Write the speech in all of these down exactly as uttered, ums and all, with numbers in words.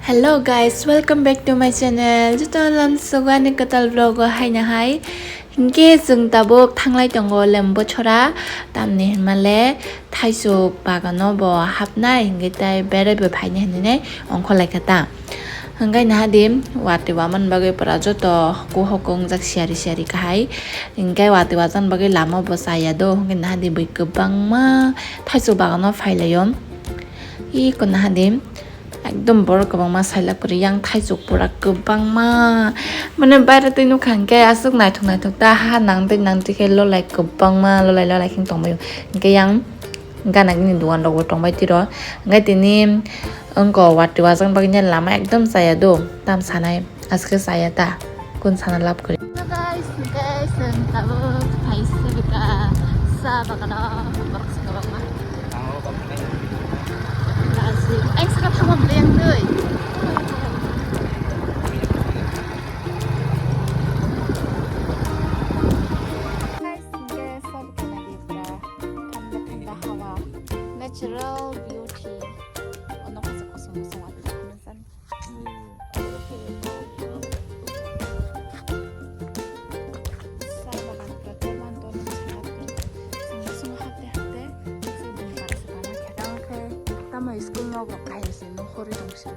Hello guys, welcome back to my channel. Joto lam sugo ani kwtal vlog o haino hai. Hinkhe chwng tabuk thanglai tongo Lembochora, tamni hinmale thaisuk bagano bo hapnai, hinkhe tai berai bo phainai hinwi ongkhorlaikha ta. Hinkhe nahadi watwi waman bagwi pura joto huku huku wngjak siyari siyari kahai. Hinkhe watwi wajakni bagwi lama bo chaya do, hinkhe nahadi bui kwbangma thaisuk bagano phailaio. Iko nahadi. Ekdom borok kwbangma sailak kwrwi, yang thaisuk pura kwbangma. Mane baire twi nukha hinkhe aswk naithok naithok ta, ha nang twi nang twi khe lolai kwbangma, lolai lolai khe tongbaio. Hinkhe yang gana gini dogan rok bo tongbai tiro. Hinkhe tini wngko watwi wajakni bagwi lama ekdom chaya do, tam sanai. Aske saya ta, kun sana lab kori. Hello guys, guys, ang tabuk phaisa bika sa bagano borok sa bagma. Kasi, ang sa thamo beli yang tui. Guys, guys, sa bika lagi bra. Thanda thanda hawa, natural beauty. Ono kosong kosong kosong ada. Tamo school nogo kaisa se no hori tong se.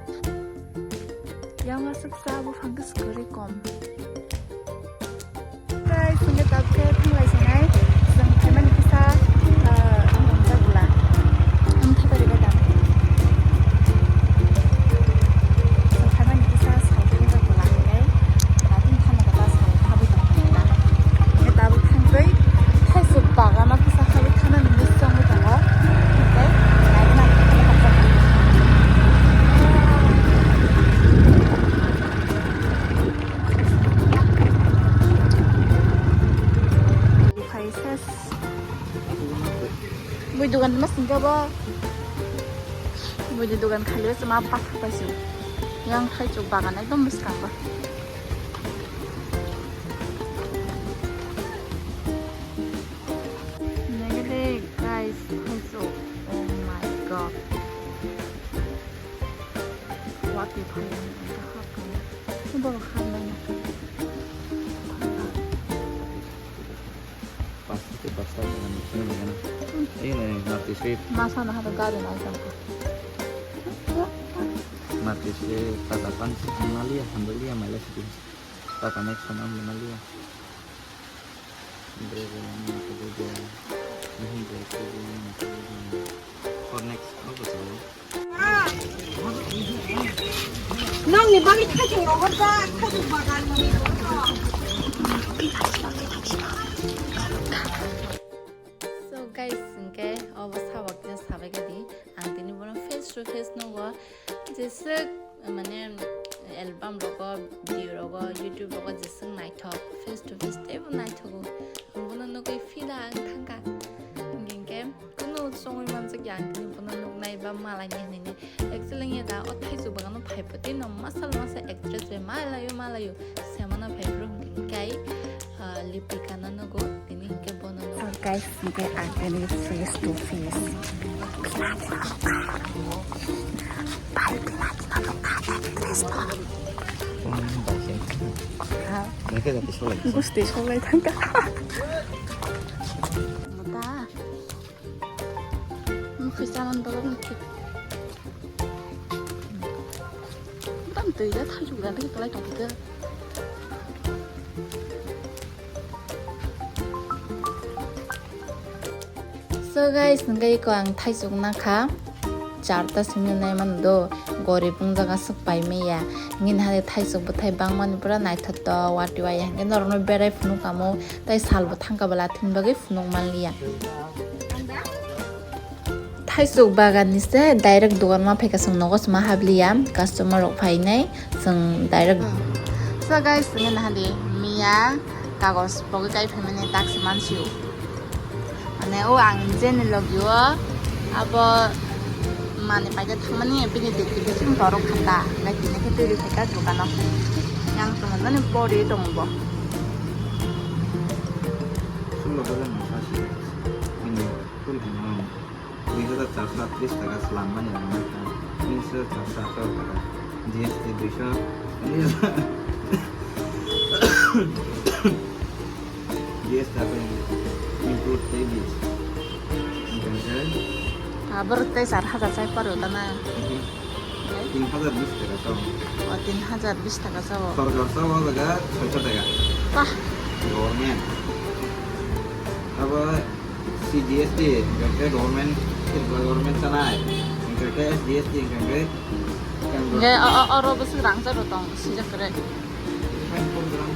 Yang aswk sa buphang khe swkagwi kom. Guys, hingke tabuk khe thanglai sinai. Chwng phaimani kisa, ah, ang tongjak bwla. Ang thaipai ribai da. Chwng phaimani kisa sal tongjak bwla hingke. Dating thangma da sal thabwi tong kha da. Hingke tabuk thangtwi thaisuk bagano kisa habwi thangnani miss wngwi tongo. Hingke naina. Khai ses. Bui dogan ma singka ba. Bui ni dogan khali se ma pathak paisi. Yang khai chuk bagan ekdom bwskango. Nagade guys, khai chuk. Oh my god. What if I am in the hot. Borok hamlaina. Pasta, pasta, ini, ini, ini. Ini, mati sweet. Masa na hado gari na jang. Mati sweet, tata pan, malia, hamdalia, maila sweet. Tata next time, malia. Brego, mati brego. Ini brego, mati brego. For next, apa sih? Nongni bagwi thaisong rohorjak, thaisong bagan ni. So guys, hingke obo sabak je sabai gadi, ang tini bono face to face nugo, jeswk mane album rogo, video rogo, YouTube rogo jeswk naithok, face to face teibo naithogo, ang bono nugwi fida ang thangkha, hingke. Kunu chongwi manjak ya, ang tini bono nuknai ba malainai hinwi. Actually, ang ya da o thaisuk bagano phai pho, tei no masal masa actress bai malaio, malaio. Semano phai phuru hwnkhe kai, ah, Lipika no nugo, tini hwnkhe bono nugo. So guys, hwnkhe ang tini face to face. Bai, bai, actress no. Ha? Gusti solai thangka. Mata. Mukhui chaman borok ni thik. Tam twi da thaisuk da twi kwlai tong khe. So guys, hwnkhe iko ang thaisuk nakha. Charta simi nai mano do, gorib wng jaga swk pai maya. Nini hai thaisuk bwthai bangmani pura naithotok, wati waya hwnkhe norokno berai phunuk kamo, tei salbo thangka bwla thwngni bagwi phunuk manliya. Thaisuk bagan ni se direct dogan ma phaikha, chwng nogo se ma habliya, customer rok phainai chwng direct. So guys, nini hai di miya kagos pogwi kai phaimani tak se mansiyo. Mane o ang jeni logio abo mani paide thangmani bini deki deki wng torok khata, nai tini khe twi rwkha dogano. Yang tongo jani pori tongo bo. Sullo hajar no sasi. Ini puri tongmani. Dui hajar charso atris taka slam mani ang nai kha. Tini hajar charso atharo taka. G S T duisho. G S T apa ini? Include tei bis. Oke. Tabor tei char hajar chai paro dana. Tin hajar bis taka sao. O, tin hajar bis taka sao. Sorkar sao o jaga soisho taka. Wah. Government. Abo C G S T, hingkhe government, Tripura government sanai. Hingkhe S G S T, hingkhe Hingkhe o, o, oro bwswk rang charo tong, sijak kwrwi. Program